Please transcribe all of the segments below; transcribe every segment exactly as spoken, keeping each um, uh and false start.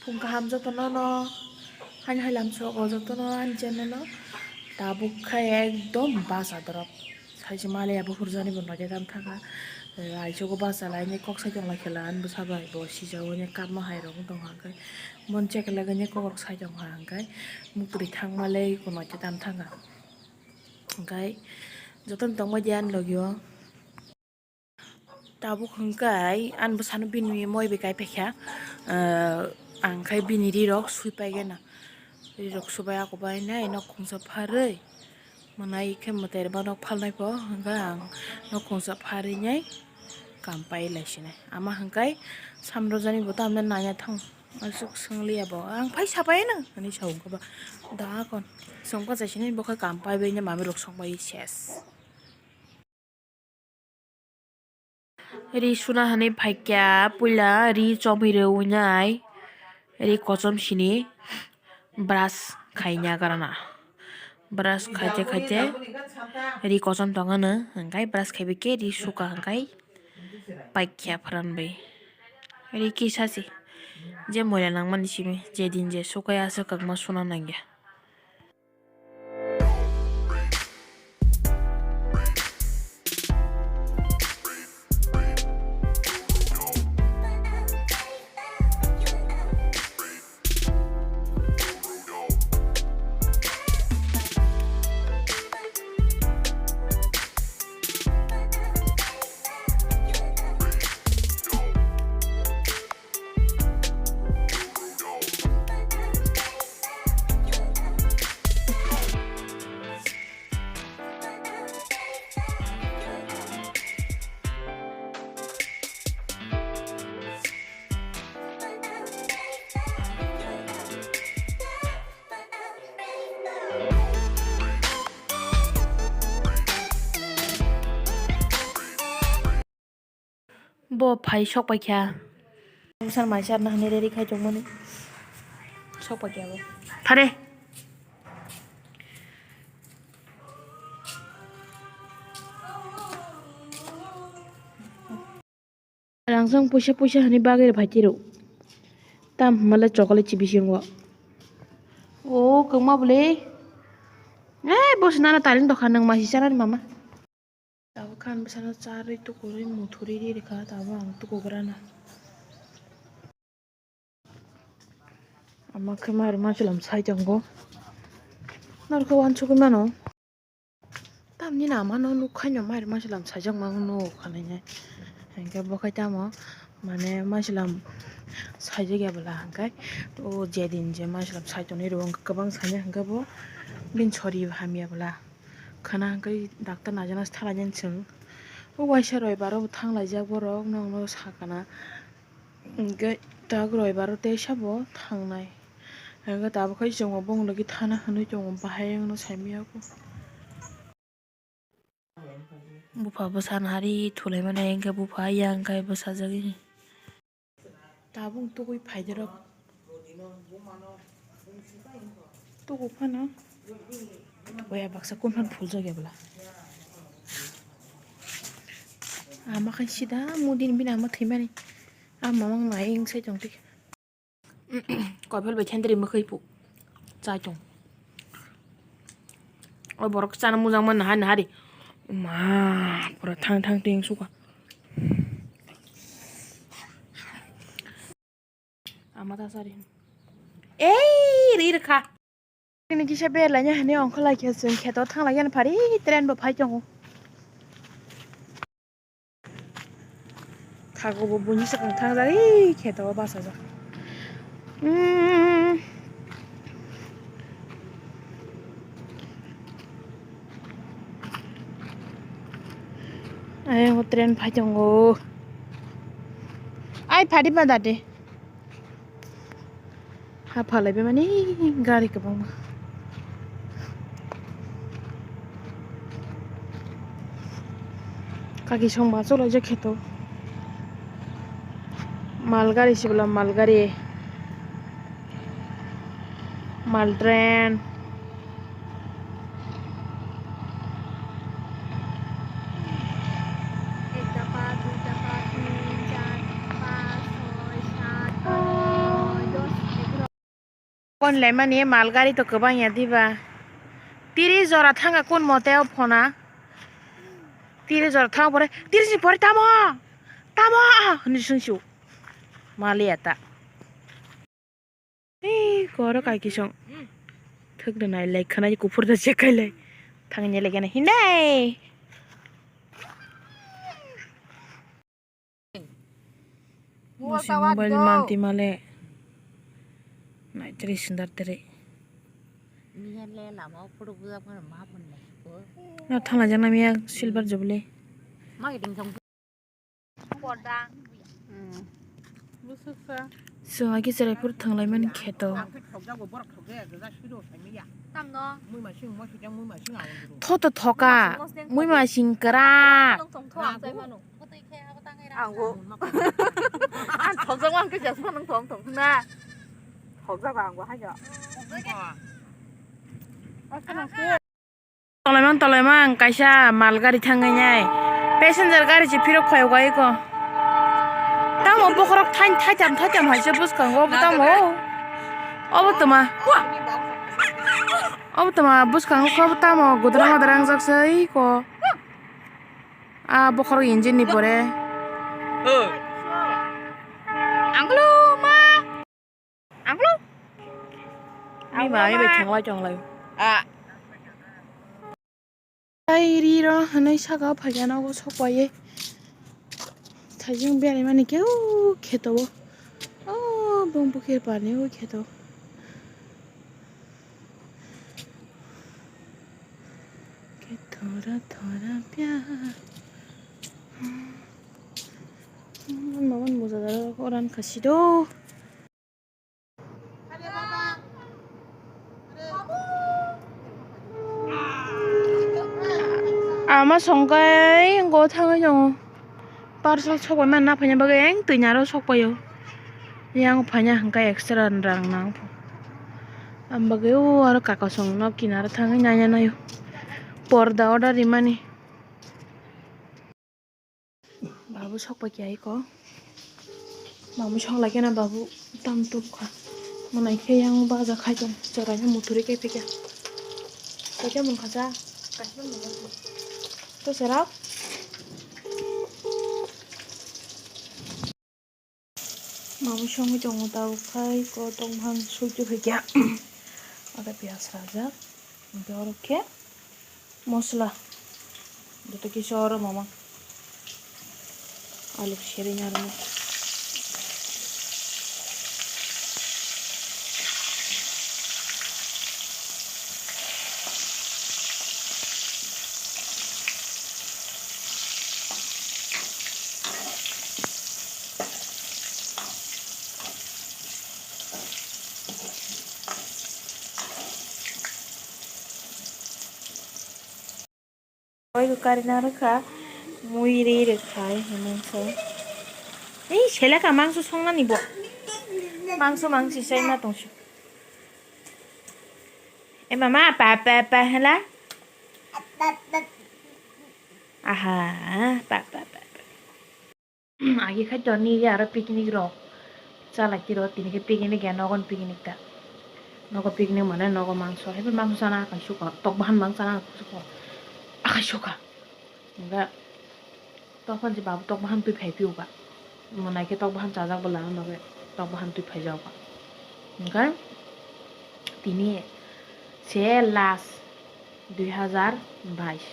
Phung kaham jotono no, haini hai lamsok o jotono ani channel o. Tabuk khe ekdom bus adorok. Saisi maliya bo hurjani bo noide tam thangkha. Aichugo bus alaini kok sai tongla khela ani bwsa bai bo sijao ni kapma hai rok wng tongkha hwnkhe. Mon check lagani kok rok sai tongkha hwnkhe. Muktwi thangma le ko noide tam thangkha. Hwnkhe jotono tongma di ani logio. Tabuk hwnkhe ani bwsano bini moi bai kai paikha, ah, ang khai bini ri rok sui paigena. Ri rok subai ako bai nai nok khungsa pharwi. Manai khe mwtai rwma nok phalnai pho hwnkhe ang nok khungsa pharwi nai kam pai lai sinai. Ama hwnkhe samrojani bo tamni nanya thang. Aswk swngliya bo. Ang phai sapai nang hinwi sa hwnkhe ba. Da kon. Swngkha jai sinai bo khe kam pai bai nai mami rok song bai ses. Ri suna hinwi phaikha, puila ri chomwi rwui nai, ri kochom sini brush khaina grana. Brush khaite khaite ri kochom tongano, hwnkhe brush khaibai khe ri suka hwnkhe paikha pharanbai. Ri kisa se, je moila nangmani simi, je din je sukai aswk kwbangma suna nangya. Bo phai sok paikha. Bwsano mai charna hinwi ready khai tongmani. Sok paikha bo. Thare. Rangchak puisa puisa hinwi bagwi rw phai tiro. Tam hwnba le chocolate se bisingo. O kwma bwle. Eh, bo se nana taring tokha nwng masi chanani mama. Tabuk khe ani bwsano charwi tukurwi muthurwi ri rwkha, tabuk ang tukugrana. Ama khe mari machulam sai tongo. Norokhe uansugwi mano. Tamni na ama no nukhaino mari machulam saijakma wng nukha nini. Hinkhe bo khe tamo mane machulam saijak ya bwla hinkhe o jedin je machulam sai tonwi rwo hinkhe kwbang sanya hinkhe bo bini sori hamya bwla. Khwna hwnkhe doctor naijana se thalainani chwng. O waisa roibaro bo thanglaijak borok, nokno sakana. Hwnkhe tak roibaro teisa bo thangnai. Hwnkhe tabukhe chwngno bongni logi thana hwnwi tongo, bahai wngno saimanya kho. Bupha bwsa nari thulaimani hwnkhe bupha yang khai bwsajagwi. Tabuk tugui phaidorok. Tugu phano. Oya baksa kun phan phul jagya bwla. Ama khan sida mudin bini ama thwimani. Ama mang nai wng sai tong tik. Kophel bai khendri mwkhwi pu. Chai tong. O borok chana mujang man nahar nahari. Ma, pura thang thang ting suka. Ama ta sari. Ei, ri rwkha. Nini kisa berlaina hwnwi ongkha lai khe chwng kheto thang lai yani phari train bo phai tongo. Thago bo buini swkang thang jak, ei kheto bachajak. Umm. Ayang train phai tongo. Ai phari ma dade. Ha phalai bai mani gari kwbangma. Kaki songma cholaijak kheto. Mal gari sibla mal gari. Mal train. Ek dapa, dui dapa, tin, char, panch, choi, sat, aat, noi, dos. Kon lemani mal gari to kwbang ya diba? Tiri jora thanga kun mote o phona? Tiri jora thang pore, tiri si pore tamo? Tamo? Hwnwi swngsu. Maliya ta. Ei, koro kai kisong. Thwk rwnai lai khwnai kuphur da chekai lai. Thangni lai gana hindai. Masi mobile manti male. Naitri sundar tere. Niya le lama o photo bujak mano ma phone le. Na thala jana miya silver jubilee. Ma kiting song. Chwng agi chwraipur thwnglaimani kheto. Tho to thoka, muimasing kwrak. Ang thokjak ang khe jasma nang thong thong na. Thokjak ang bo haino. Tolaimang, tolaimang, kaisa mal gari thangwi nai. Passenger gari se phirok phai o eko. Tamo bokhorok thain-, thaitam, thaitam hai se bwskango, obo tamo. Obo tama. Obo tama bwskango khe obo tamo, gudra madra wngjak se eko. A bokhorok engine ni pore. Anglo ma. Anglo. Bima, bima thwnglai tonglai. Ah. Ai ri ro hwnwi saka o phaikha nogo sok pai ye. Thaijwng berai mani khe o kheto o. O bumbu khe pani o kheto. Khe thora thora pya. Mama moja daro oran khasi do. Ama songkai go thangwi tongo. Parcel sokbai man na phaina bagwi eng twi naro sokpaio. Yang phaina hwnkhe extra rang nang pho. Am bagwi o aro kaka song no kinaro thangwi nanya naio. Porda order rimani. Babu sok pai khe eko. Babu sok lai khe na babu tam tup kha. Mwnai khe yang baja khai tong. Chwrai no muthuri khe phi khe. Koi khe mun kha sa? To serap. Mabo songwi tongo tabuk khai ko tong bwkhang sui twi phaikha. Aro piyaj rajak, hwnkhe oro khe mosla, joto kisa oro mama alu serwi narwknai. Oi, karina rwkha, mui ri rwkha, hinwi mangso. Ei, seleka mangso songnani bo. Mangso mangsi sai ma tongsi. E mama, pa, pa, pa, hela. Aha, pa, pa, pa, pa. Agi khai to ni aro picnic rok chalai tiro, tini khe picnic ya, nogon picnic ta. Nogo picnic mane nogo mangso, haibo mangso sana akai suko, tok bahan mang sana akai suko, akai suka. Hingke tokphang je babu tok bahan twi phai phiyokha. Mwnai khe tok bahan chajak bwla, hwnba khe tok bahan twi phai jago. Hingke tini se last dui hazar bais.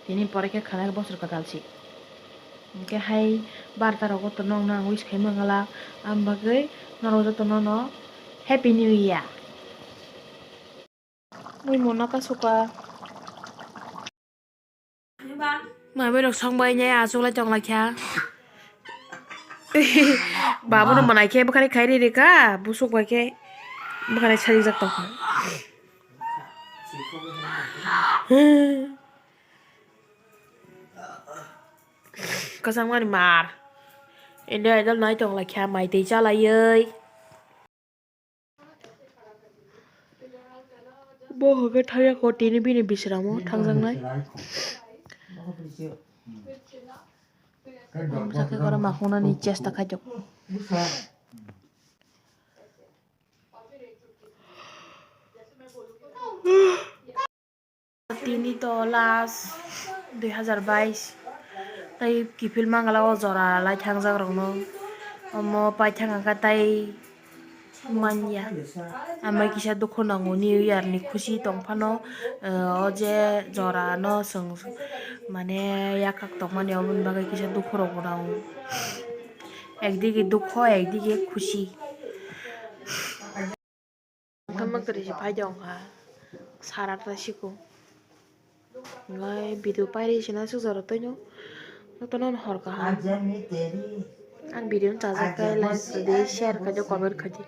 Tini pore khe khwnai bosor kwtal si. Hingke hai barta rogo to nokno ang wish khai mangala, am bagwi norok jotono no Happy New Year. Mui mona ka suka. Mai bai rok song bai ne achuk lai tong lai kha. Babu no mwnai khe bwkhani khai ri ri kha, busuk bai khe bwkhani sajak jak tong kha. Kwchangmani mar. India Idol nai tong lai kha, mai twi cha laiwi. Bo hwnkhe thangya kho tini bini bisramo thangjaknai. Bwsakhe oro ma hwnani chesta khaijak. Tini to last dui hazar bais. Tai kiphil mangala o jora lai thangjak rokno. Omo paithak hwnkha tai manya. Amai kisa dukhu nango New Year ni khusi tongphano, eh, o je jora no chwng mane yakhak tongmani oboni bagwi kisa dukhu rok bo nango. Ekdigi dukho, ekdigi khusi. Tamo kwrwi se phai de wngkha, sara ta sikung. Wngkha video pairi sina suk jora toino. Jotono hor kaham. Ang video no chajak khe like rwdi, share khaidi, comment khaidi.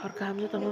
Hor kaham jotono.